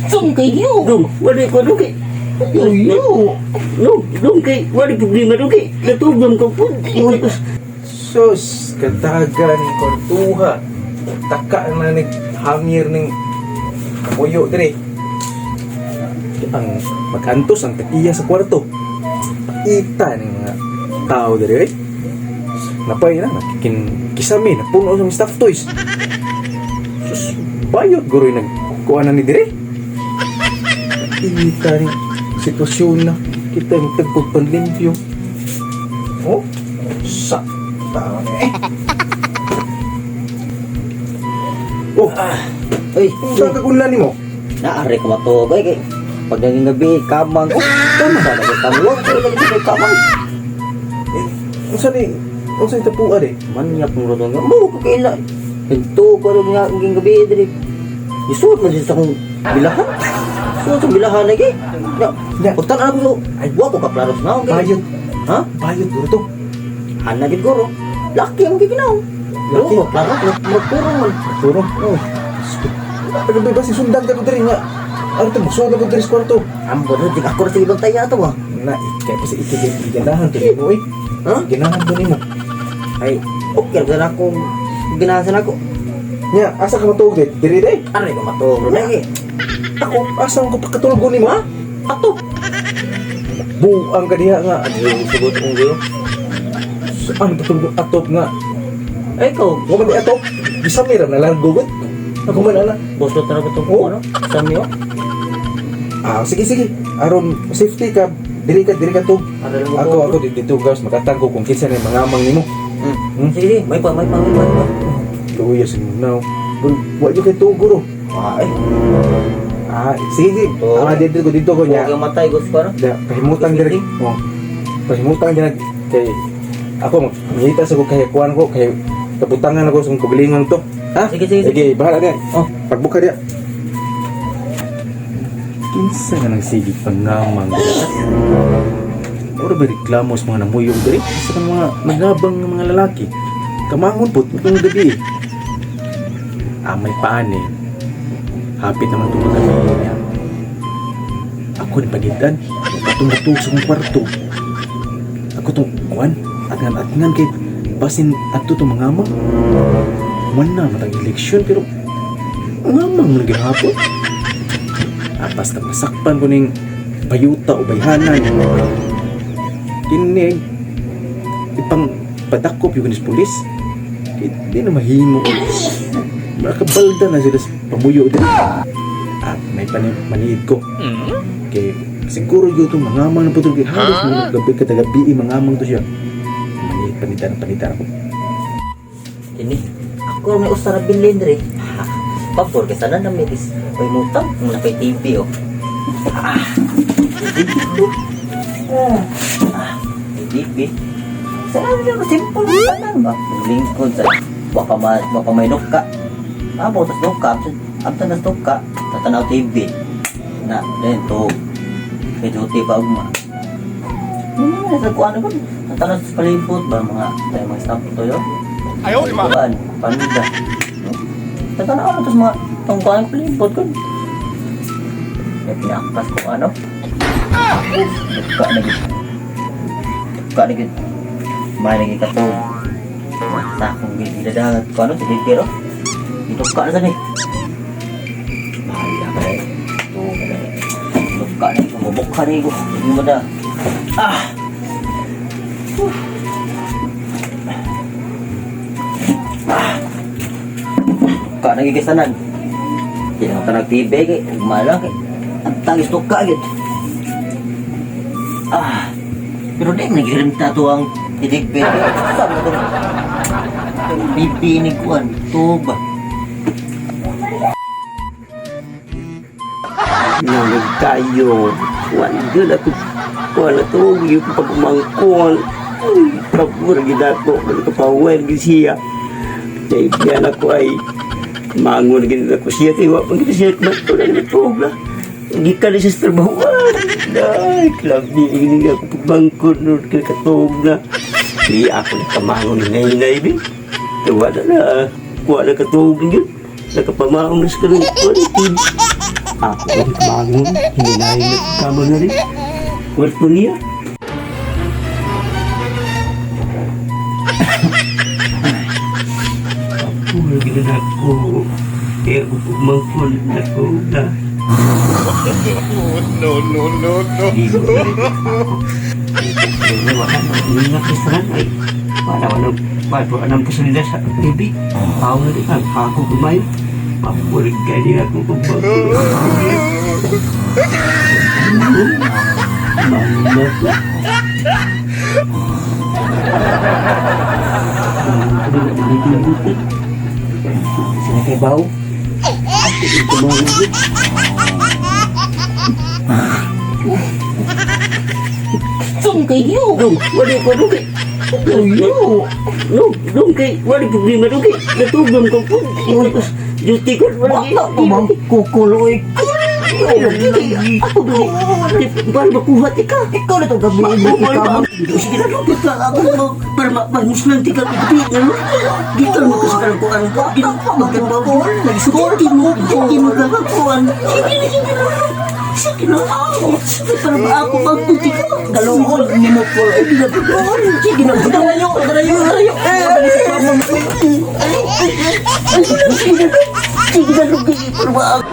Sum kayo. Dong, wala ko dong kay. Yo. No, dong kay wala problema dong kay. Natugdom ko po. Sus, kadaga ni kwartuha. Taka na ni hamir ning kamuyo dire. Ang magkantos ang tag-iya sa kwarto. Paita ni mga tao dire eh. Napay na, nakikin kisame, napuno sa mga staff toys. Sus, bayot guroy nagkuha na ni dire. Paita ni sitwasyon na kita yung tagpog panlimpyo. Oh, sa tao na eh. Oh, Uy, saan ka kunlan nimo? naari ko matuog ay kay. Pag naging gabi, kamang ko. Tama sa naging kamang. Ko lagi sa kamang. Eh, unsa ni unsa ni tapuan eh? Manyak mo ro nga. Mo ko kaila. Hinto ko ro nga naging gabi diri. Isuot man siya sa akong bilahan. Isuot sa bilahan lagi. Ya, Ya. pagtan ako ay wa ko kaklaros na kay. Bayot, Ha? bayot guro to. Hana gid guro. Laki ang giginaw. Laki? Laki, klaro, magpuro man. Turo. Oh, Ano ba ba si sundan ka ko diri nga? Ano to musuod ko diri sa kwarto? ambot di ako ra sige bantay ato ba. Na ikay pa sa ikay ganahan to nimo eh. Ha? Ganahan to nimo. Ay, okay ra ako ginahan ako. Nya, asa ka matuog diri? Diri day. Aray ko matuog ro lagi. Ako asa ko pakatulog nimo ha? Ato. Buang ka diha nga. Ano yung sugot kong gulo? Ano patulog atop nga? Ay, ikaw, Wa man di atop. Gisamir na largo gud. Ako man ana. boss na talaga itong Oh. ano? Sa miyo? Ah, sige sige. Aron safety ka, diri ka to. Aray mo Ako ako dito guys makatangko kung kinsa na yung mga amang nimo. Hmm. Hmm? Sige, sige. May pa, may pa, may pa. May pa. Luya sa now. Wa jud kay tuguro. Ay, Ah, sige sige. Oo. Ah, dito ko huwag niya. yung matay, gusto ko ano? Da, pahimutang diri. Oh. Pahimutang diri kay ako mangita sa ko kay kuan ko kay kabutangan ako sa akong kagalingon to. Ha? Sige, sige, sige. Sige, bahala niya. Oh. Pagbuka diya. Kinsa nga nang sige pangamang diri? Ora ba reklamo sa mga namuyong diri? Sa mga nagabang nga mga lalaki. Kamangon po itong gabi. Ah, may paani. Hapit naman itong gabi niya. Ako ni pagitan. Tumutuog sa kong kwarto. Ako itong kuan. Atngan-atngan kay basin ato itong mga amang. Man na matang eleksyon pero ngamang man gihapon. Ah, basta masakpan ko ning bayuta o bayhanan. Kini ipang padakop yung sa pulis. Kay di na mahimo. Makabalda na sila sa pamuyo din. At may maniid ko. Kay siguro yun itong mga amang na putol kay halos mga gabi katagabi mga amang to siya. Maniid panitan panitan ako. Ini, ako may usa na bilin diri. Ha, Pabor kay sana na may is may mutang na kay TV oh. Ah. TV. Ah, may TV. Sana na simple tanan ba? Lingkod sa baka ma baka may nuka. Amo tas nuka, abtan tas nuka, tatanaw TV. Na, then to. Kay duty pa ugma. Ano na sa kuan ko? Tatanaw sa palibot ba mga tayo mga staff to yo? Ayaw, di ba? Kuan, panda. Tatanaw na tas mga tungkuan palibot ko. May pinaktas ko ano. Buka na gid. Buka na gid. May lagi katog. Sa akong gidadangat ko ano, sige pero. Giduka na sa ni. Bahala ka na. Ito na. Duka na. Mabukha na ko. Hindi mo na. Ah! Ka nagigisanan. Di na ka nag-TV kay ugma lang kay. Ang tagis to ka gid. Ah. Pero di man nagirimta to ang tidigbe. Sa mo to. Bibi ni kuan to ba. Nangag kayo. Kuan gyud ako. Kuan na to yung pagmangkon. Uy, pabor gid ako kapawel gid siya. Kay biyan ako ay mangon gid ako siya kay wa pa gid siya mato na natuog na. Gikan siya sa trabahoan. Ay, klabi gid ako pagmangkon no kay katuog na. Di ako nakamangon hinay-hinay bi. Tuwa na na. Kuha na katuog yun. Nakapamaong na sa kanong kuan. Ako ang kabangon, hindi na yung nagkamang na rin. Kwarto niya. Ako, gina ako. Kaya ako pumangkon ako na. No, no, no, no. Hindi ko na rin ako. Ay, para walang para anong pasalida sa TV. Pao na rin ang ako kumain. Papulig ka niya ako pumangkon. Bangon na. Sila kay Bao. Sum kayo. Dong, wala ko dong kay. Kayo. Dong, dong kay, wala problema dong kay. Natugam ko po. Duty ko wala Wala pa bang kukuloy? Ako dong. Para makuha ti ka. Ikaw na to gabi. Ako sige na dong kita ako mo para ma muslim ti ka iti no. Dito mo kasi karang kuan ko. Magkabawal. Lagi mo, di mo ka kuan. Sige na, sige na. Sige na. Sige para ma ako magputi ka. Kaluod ni mo ko. Sige na, sige na. Dalayo, dalayo, dalayo. Sige na, sige na, sige na, para ma ako.